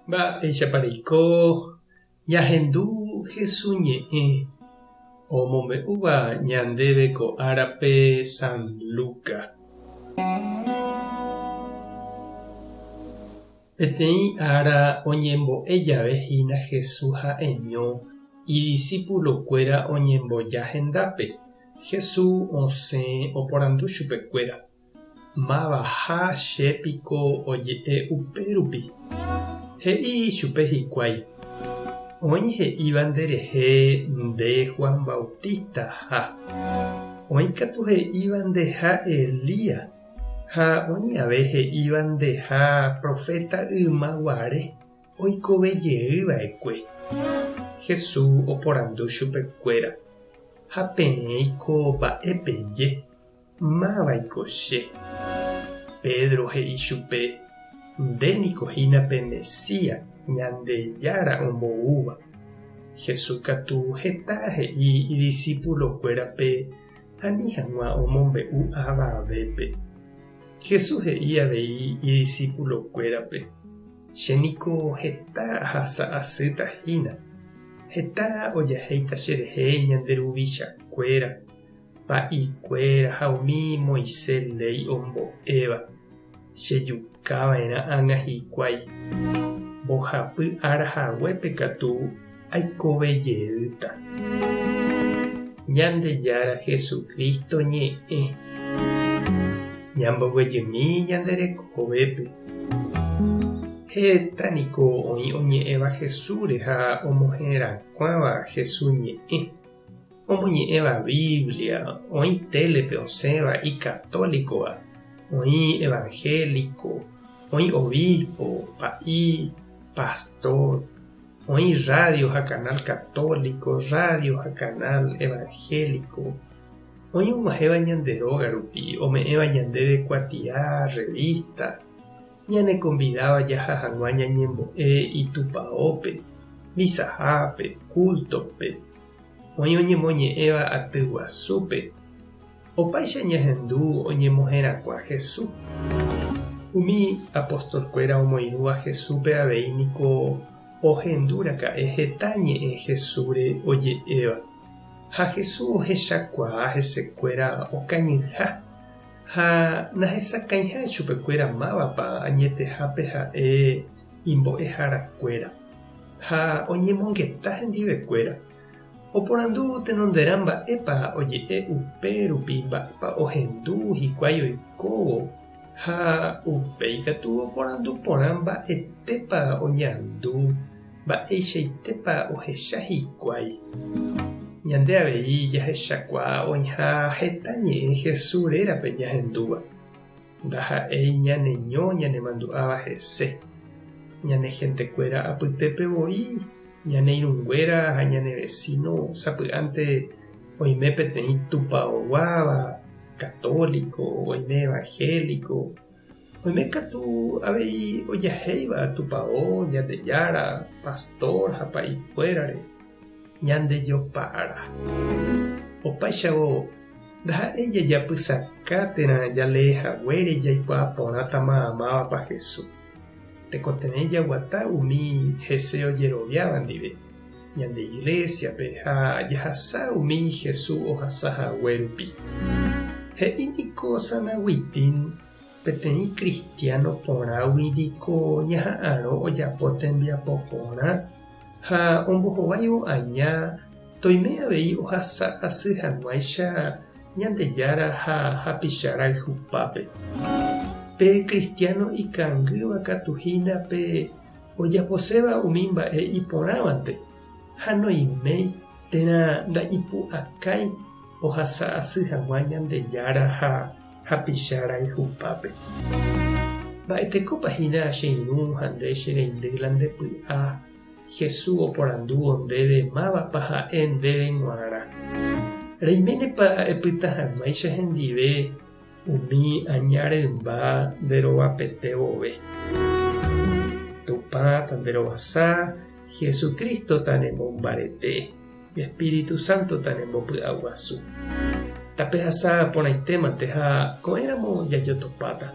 Mba'éichapa reiko ñahendu Hesu ñe'ẽ omombe'úva ñandéve ko árape San Luca. Peteĩ ára oñembo'e jave hína Jesús ha'eño, idisípulokuéra oñemboja hendápe. Jesús osẽ oporandu chupekuéra, Mavaha che piko oje'e upérupi? He'i ichupe hikuái, Oĩ he'íva nderehe nde Juan Bautista ha. Oĩ katu he'íva ndeha Elías. Ha oĩ ave he'íva ndeha proféta yma guare oikove jey va'ekue. Jesús oporandu chupekuéra, Ha peẽiko mba'e peje, mávaiko che? Pedro he'i chupe, Nde niko hína pe Mesías, Ñandejára omboúva. Jesús katu heta he'i idisipulokuérape ani hag̃ua omombe'u avavépe. Jesús he'i avei idisipulokuérape, Che niko heta ahasa asýta hína, heta ojahéita cherehe ñande ruvichakuéra, pa'ikuéra ha umi Moisés léi ombo'éva, chejukava'erã ág̃a hikuái. Mbohapy ára haguépe katu aikove jeýta. Ñandejára Jesucristo ñe'ẽ. Ñamboguejymi ñande rekovépe. Heta niko oĩ oñe'ẽva Jesúsre ha omoherakuãva Jesús ñe'ẽ. Omoñe'ẽva Biblia, oĩ télepe osẽva ikatólikova, oĩ evangélico, oĩ obispo, pa'i, pastor, oĩ radio ha canal católico, radio ha canal evangélico, oĩ og̃uahẽva ñande róga rupi, ome'ẽva ñandéve kuatia, revista, ñanekonvidáva jaha hag̃ua ñañembo'e itupaópe, misahápe, culto-pe. Oĩ oñemoñe'ẽva aty guasúpe, opáicha ñahendu oñemoherakuã Jesús. Umi apostolkuéra omoirũva Jesúspe avei niko ohendu raka'e heta ñe'ẽ Jesúsre oje'éva. Ha Jesús ohechakuaa hesekuéra okañyha ha nahesakãiha chupekuéra mávapa añetehápe ha'e imbo'eharakuéra. Ha oñemongeta hendivekuéra. Oporandu tenonderã mba'épa oje'e upe rupi mba'épa ohendu hikuái oikóvo ha upéi katu oporandu porã mba'etépa oñandu, mba'eichaitépa ohecha hikuái. Ñande avei jahechakuaa oĩha heta ñe'ẽ Jesús rérape ñahendúva. Ndaha'éi ñaneño ñanemandu'áva hese. Ñane hentekuéra apytépe voi, ñane irũnguéra ha ñane vesíno sapy'ánte oime peteĩ tupaoguáva, católico, oime evangélico, oime katu avei ojahéiva tupao, Ñandejára, pastor ha pa'ikuérare, ñandejopara. Opáichavo Ndaha'éi jajapysaka térã jalee haguére jaikuaa porãtama mávapa Jesús. Tekotevẽ jaguata umi hese ojeroviáva ndive, ñande iglésiape ha jahasa umi Jesús ohasa hague rupi. He'i niko San Agustín peteĩ kristiáno porãgui niko ñaha'arõ ojapo tembiapo porã ha ombohováivo aña Toime avei ohasa asy hag̃uáicha Ñandejára ha hapicha rayhupápe. Pe kristiáno ikangýva katu hína pe ojaposéva umi mba'e iporãvante ha noiméi térã nda'ipu'akái ohasa asy hag̃ua Ñandejára ha hapicha rayhupápe. Mba'etekópa hína che irũ ha nde che reindy la nde py'a Jesús oporandúvo ndéve mávapa ha'e ndéve g̃uarã. Reiménepa epyta hag̃uáicha hendive umi aña rymba nde rovapete vove. Tupã tanderovasa, Jesucristo tanemombarete, Espíritu Santo tanembopy'aguasu. Tapehasa porãitémante ha ko'ẽramo jajotopáta.